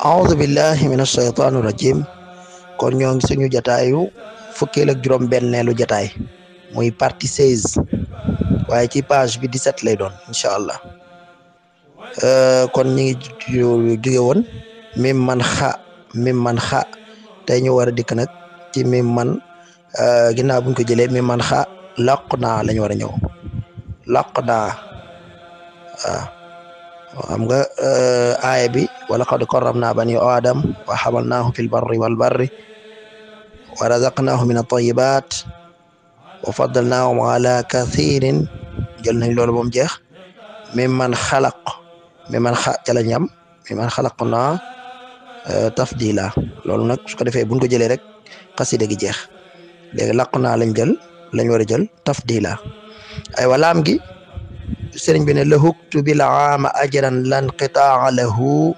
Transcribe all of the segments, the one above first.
aoudu billahi min alshaytaani rajim. kon ñoo ngi suñu jataayu fukkeel ak juróom benneelu jataay muy partie 16 waaye ci page bi 17 lay doon incha allah. kon ñi ngi jóge woon mim man xa tey ñu war a dikk nag ci mim man ginnaaw buñ ko jëlee mim man xa laq naa lañu war a ñëw laq naa xam nga aaya bi wa laqad karramna bani adam wa hamalnahum fil barri wal bahri wa razaqnahum min at-tayyibat wa faddalnahum ala kathirin jël nañ loolu ba mu jeex mimman xalaq mimman ca la ñam mimman xalaqna tafdila loolu nag su ko defee buñ ko jëlee rek xasida gi jeex léegi laq naa lañ jël lañ war a jël tafdila ay walaam gi sëriñ bi ne lahuktu bil aama ajran lan qitaa lahu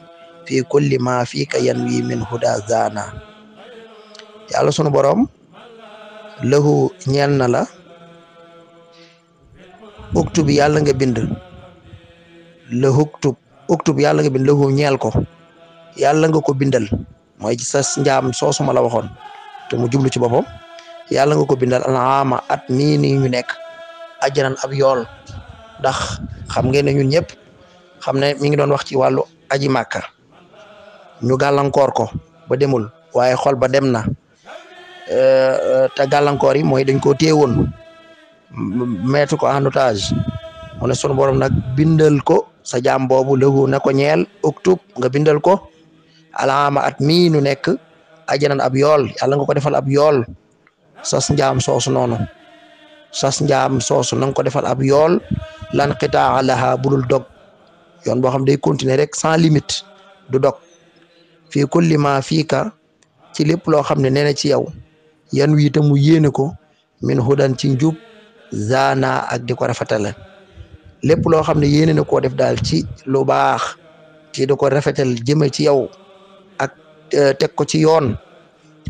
fi kulli ma fika yanwi min huda zana. yàlla sunu borom lahu ñeel na la uktub yàlla nga bind uktub yàlla nga bind lahu ñeel ko yàlla nga ko bindal mooy ci sa njaam soosuma la waxoon te mu jublu ci boppam yàlla nga ko bindal al aama at mii nii ñu nekk ajran ab yool ndax xam ngeen ne ñun ñëpp xam ne mi ngi doon wax ci wàllu aji màkka ñu gàllankoor ko ba demul waaye xol ba dem na te gàllankoor yi mooy dañ koo téewoon mettre ko en otage mu ne sunu borom nag bindal ko sa jaam boobu lahu na ko ñeel uktub nga bindal ko alaama at mii nu nekk ajanan ab yool yàlla nga ko defal ab yool sas njaam soosu noonu sas njaam soosu na nga ko defal ab yool lan qitaa laha bulul dog yoon boo xam day continuer rek sans limite du dog fii kulli ma fiika ci lépp loo xam ne nee na ci yow yan wi itam mu yéene ko min hudan ci njub zana ak di ko rafetale lépp loo xam ne yéene na koo def daal ci lu baax ci di ko rafetal jëme ci yow ak teg ko ci yoon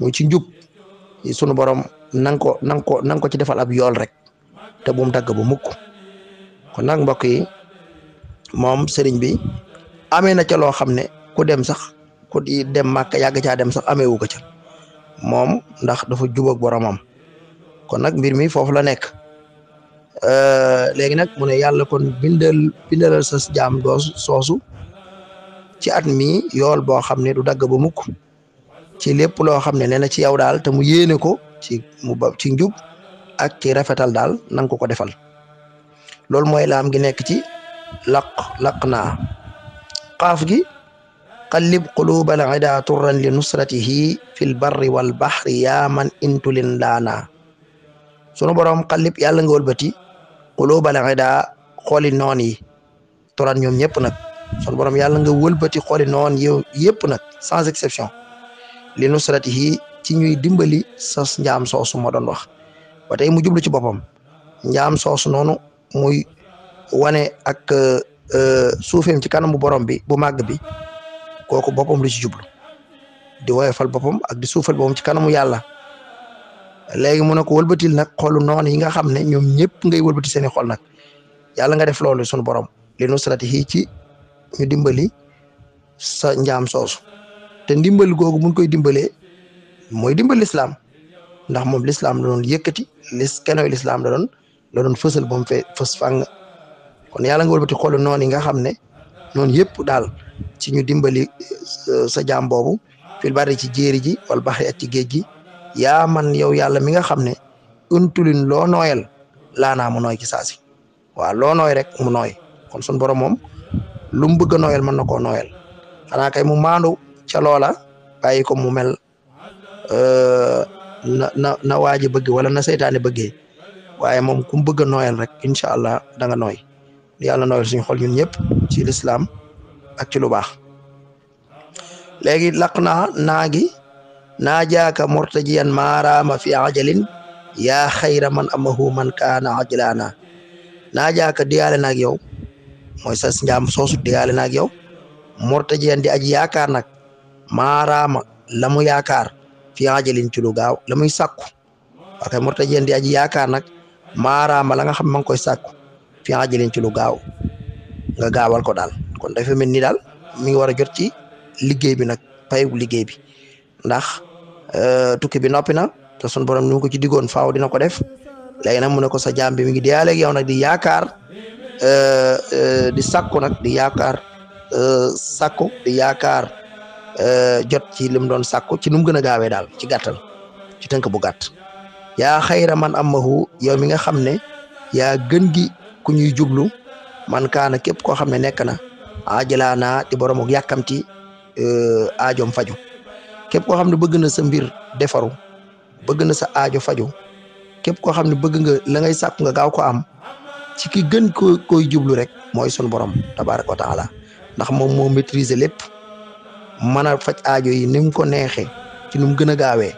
muy ci njub sunu borom nang ko ci defal ab yool rek te bu mu dagg bu mukk kon nag mbokk yi moom sëriñ bi amee na ca loo xam ne ku dem sax ku di dem màkk yàgg caa dem sax ameewu ko ca moom ndax dafa jubóog boromam kon nag mbir mi foofu la nekk léegi nag mu ne yàlla kon bindalal sa jaam soosu ci at mi yool boo xam ne du dagg ba mukk ci lépp loo xam ne nee na ci yow daal te mu yéene ko ci njub ak ci rafetal daal nang ko defal loolu mooy laam gi nekk ci laq naa xaaf gi qallib qulubal ida turran li nusratihi fil barri wal bahri yaa man intulin laana sunu borom qallib yàlla nga wëlbati qulubal ida xooli noon yi turan ñoom ñëpp nag sunu borom yàlla nga wëlbati xooli noon yow yëpp nag sans exception li nusratihi ci ñuy dimbali sas njaam soosu moo doon wax ba tey mu jublu ci boppam njaam soosu noonu muy wane ak suufeem ci kanamu borom bi bu màgg bi kooku boppam lu ci jublu di woyofal boppam ak di suufal boppam ci kanamu yàlla léegi mu ne ko wëlbatil nag xolu noonu yi nga xam ne ñoom ñëpp ngay wëlbati seeni xol nag yàlla nga def loolu sunu borom li nusratihi ci ñu dimbali sa njaam soosu te ndimbal googu buñ koy dimbalee mooy dimbal lislaam ndax moom lislaam la doon yëkkati kenoy lislaam la doon fësal ba mu fës fàng kon yàlla nga wëlbati xolu noonu yi nga xam ne noonu yëpp daal ci ñu dimbali sa jaam boobu fil bari ci jéeri ji wal baxri ak ci géej gi yaa man yow yàlla mi nga xam ne untulin loo nooyal laanaa mu nooy ci saasi waaw loo nooy rek mu nooy kon sun borom moom lu mu bëgg a nooyal mën na koo nooyal xanaa kay mu maandu ca loola bàyyi ko mu mel na waaji bëgg wala na seytaane bëggee waaye moom ku mu bëgg a nooyal rek incha allah da nga nooy yàlla nooyal suñu xol ñun ñëpp ci lislaam ak ci lu baax léegi laq naa gi naa jaaka murtajiyan maaraama fi ajalin yaa xayra man amahu man kaana ajlaana naa jaaka diyaale naag yow mooy sa njaam soosu diyaale naag yow murtajiyan di aji yaakaar nag maaraama la mu yaakaar fi ajalin ci lu gaaw la muy sàkku ok murtajiyan di aji yaakaar nag maaraama la nga xam ma ngi koy sàkku fi ajalin ci lu gaaw nga gaawal ko daal kon dafa mel ni daal mi ngi war a jot ci liggéey bi nag payu liggéey bi ndax tukki bi noppi na te sun borom ni mu ko ci diggoon faaw dina ko def léegi nag mu ne ko sa jaam bi mi ngi diyaaleeg yow nag di yaakaar di sakku nag di yaakaar sakku di yaakaar jot ci lim doon sakku ci nu mu gën a gaawee daal ci gàttal ci tënk bu gàtt yaa xayra man amahu yow mi nga xam ne yaa gën gi ku ñuy jublu man kaana képp koo xam ne nekk na ajilaana di borom ak yàkkamti aajoom faju képp koo xam ne bëgg na sa mbir defaru bëgg na sa aajo faju képp koo xam ne bëgg nga la ngay sàkku nga gaaw ko am ci ki gën koy jublu rek mooy sun borom tabaraka wa taala ndax moom moo maîtriser lépp mën a faj aajo yi ni mu ko neexee ci nu mu gën a gaawee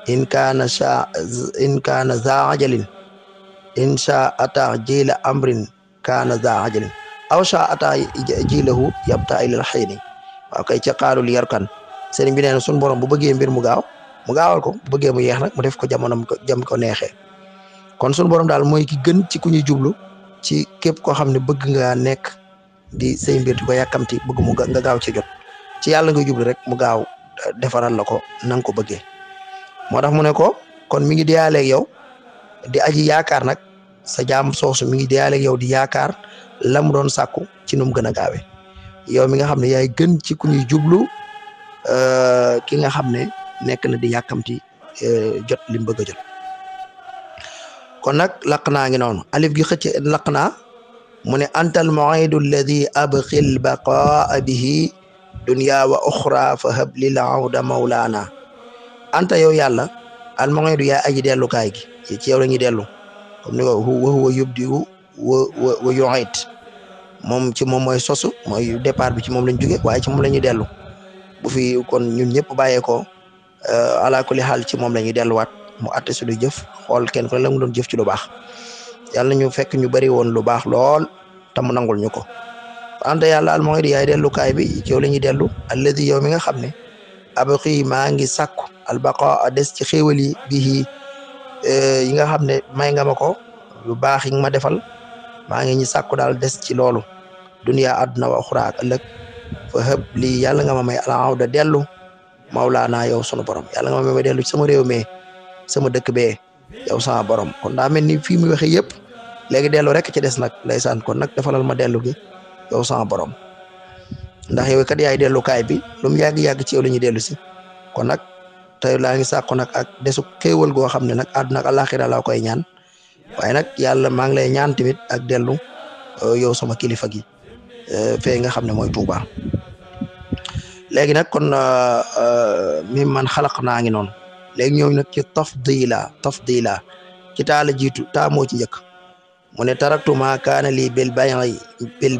in kaana za ajalin in sha ata jila amrin kaana za ajalin aw sha ata jilahu yabta ilal xayni waaw kay ca xaalul yarkan sëriñ bi nee na sun borom bu bëggee mbir mu gaawal ko bu bëggee mu yeex nag mu def ko jamono jam ko neexee kon sun borom daal mooy ki gën ci ku ñuy jublu ci képp koo xam ne bëgg nga nekk di say mbir di ko yàkkamti bëgg mu nga gaaw ci jot ci yàlla nga jublu rek mu gaaw defaral la ko na nga ko bëggee moo tax mu ne ko kon mi ngi diyaaleeg yow di aji yaakaar nag sa jaam soosu mi ngi diyaaleeg yow di yaakaar la mu doon sàkku ci nu mu gën a gaawee yow mi nga xam ne yaay gën ci ku ñuy jublu ki nga xam ne nekk na di yàkkamti jot li mu bëgg a jot kon nag laq naa ngi noonu alif gi xëcc laq naa mu ne antal mu'idu alladi abxil baqaa bihi dunya wa uxra fa hab lil awda mawlaana anta yow yàlla al mu'idu yaa aji dellukaay gi ci yow la ñuy dellu comme ni ko wa huwa yubdi'u wa yu'id moom ci moom mooy sosu mooy départ bi ci moom lañ jóge waaye ci moom la ñuy dellu bu fi kon ñun ñëpp bàyyeekoo ala kulli xaal ci moom la ñuy delluwaat mu atte suñu jëf xool kenn ku ne la mu doon jëf ci lu baax yàlla ñu fekk ñu bari woon lu baax lool te mu nangul ñu ko anta yàlla al mu'id yaay dellukaay bi ci yow la ñuy dellu alladi yow mi nga xam ne abqi maa ngi sàkku al baqa des ci xéewal yi bii yi nga xam ne may nga ma ko lu baax yi nga ma defal maa ngi ñi sàkku daal des ci loolu dunya àdduna wa uxra ak ëllëg fa hëb lii yàlla nga ma may al awda dellu mawlaana yow sunu borom yàlla nga ma may dellu ci sama réew mi sama dëkk bee yow sama borom kon daa mel ni fii mu waxee yëpp léegi dellu rek ci des nag ndeysaan kon nag defalal ma dellu gi yow sama borom ndax yow kat yaay dellukaay bi lu mu yàgg-yàgg ci yow la ñuy dellu si kon nag tey laa ngi sàkku nag ak desu xéewal goo xam ne nag àdduna ak àllaaxira laa koy ñaan waaye nag yàlla maa ngi lay ñaan tamit ak dellu yow sama kilifa gi fee nga xam ne mooy Tuuba léegi nag kon mi man xalaq naa ngi noonu léegi ñëw nag ci tafdila ci taala jiitu taa moo ci njëkk mu ne taraktu ma kaana lii bil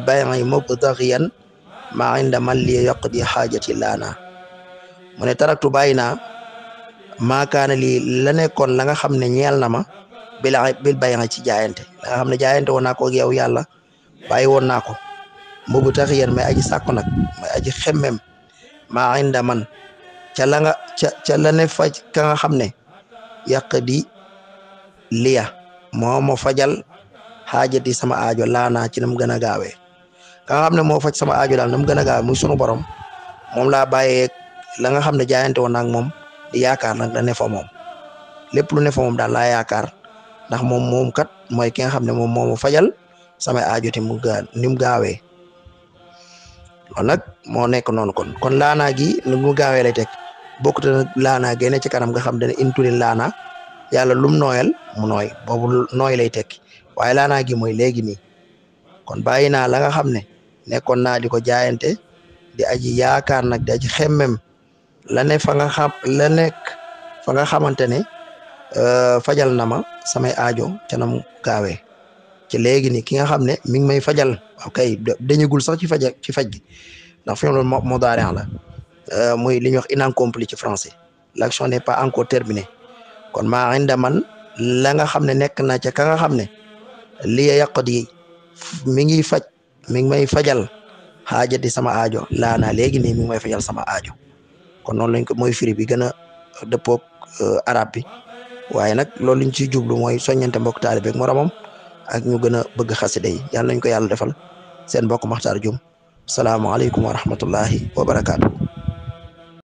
bay'i mubtaghiyan ma inda man li yaqdi xaajati laana mu ne taraktu bàyyi naa ma kaana lii la nekkoon la nga xam ne ñeel na ma bil bay'i ci jaayante la nga xam ne jaayante woon naa ko ak yow yàlla bàyyi woon naa ko mubtaghiyan may aji sàkku nag may aji xemmem ma inda man ca la nga ca la ne faj ka nga xam ne yaqdi liya moo ma fajal xaajati sama aajo laana ci na mu gën a gaawee ka nga xam ne moo faj sama aajo daal na mu gën a gaawee muy sunu borom moom laa bàyyee la nga xam ne jaayante woon ak moom di yaakaar nag la ne fa moom lépp lu ne fa moom daal laa yaakaar ndax moom kat mooy ki nga xam ne moom moo ma fajal sama aajo te ni mu gaawee loolu nag moo nekk noonu kon laana gi ni mu gaawee lay teg bokkut nag laana génne ci kanam nga xam ne intuli laana yàlla lum nooyal mu nooy boobu nooy lay tekki waaye laana gi mooy léegi nii kon bàyyi naa la nga xam ne nekkoon naa di ko jaayante di aji yaakaar nag di aji xemmem la ne fa nga xam la nekk fa nga xamante ne fajal na ma samay aajo ca nam gaawee ci léegi nii ki nga xam ne mi ngi may fajal okay dañugul sax ci faj gi ndax fi mu mudaari la muy li ñuy wax inaccompli ci français l'action n'est pas encore terminée kon maa inda man la nga xam ne nekk na ca ka nga xam ne li yaqdi mi ngi may fajal xaajati sama aajo laana léegi nii mi ngi may fajal sama aajo kon noonu lañ ko mooy firi bi gën a dëppoog arab bi waaye nag loolu liñ ciy jublu mooy soññante mbokk taalibe ak moromam ak ñu gën a bëgg xasida yi yàlla nañ ko yàlla defal seen mbokk Makhtar Dioum salaamualeykum wa rahmatullahi wa barakaatu.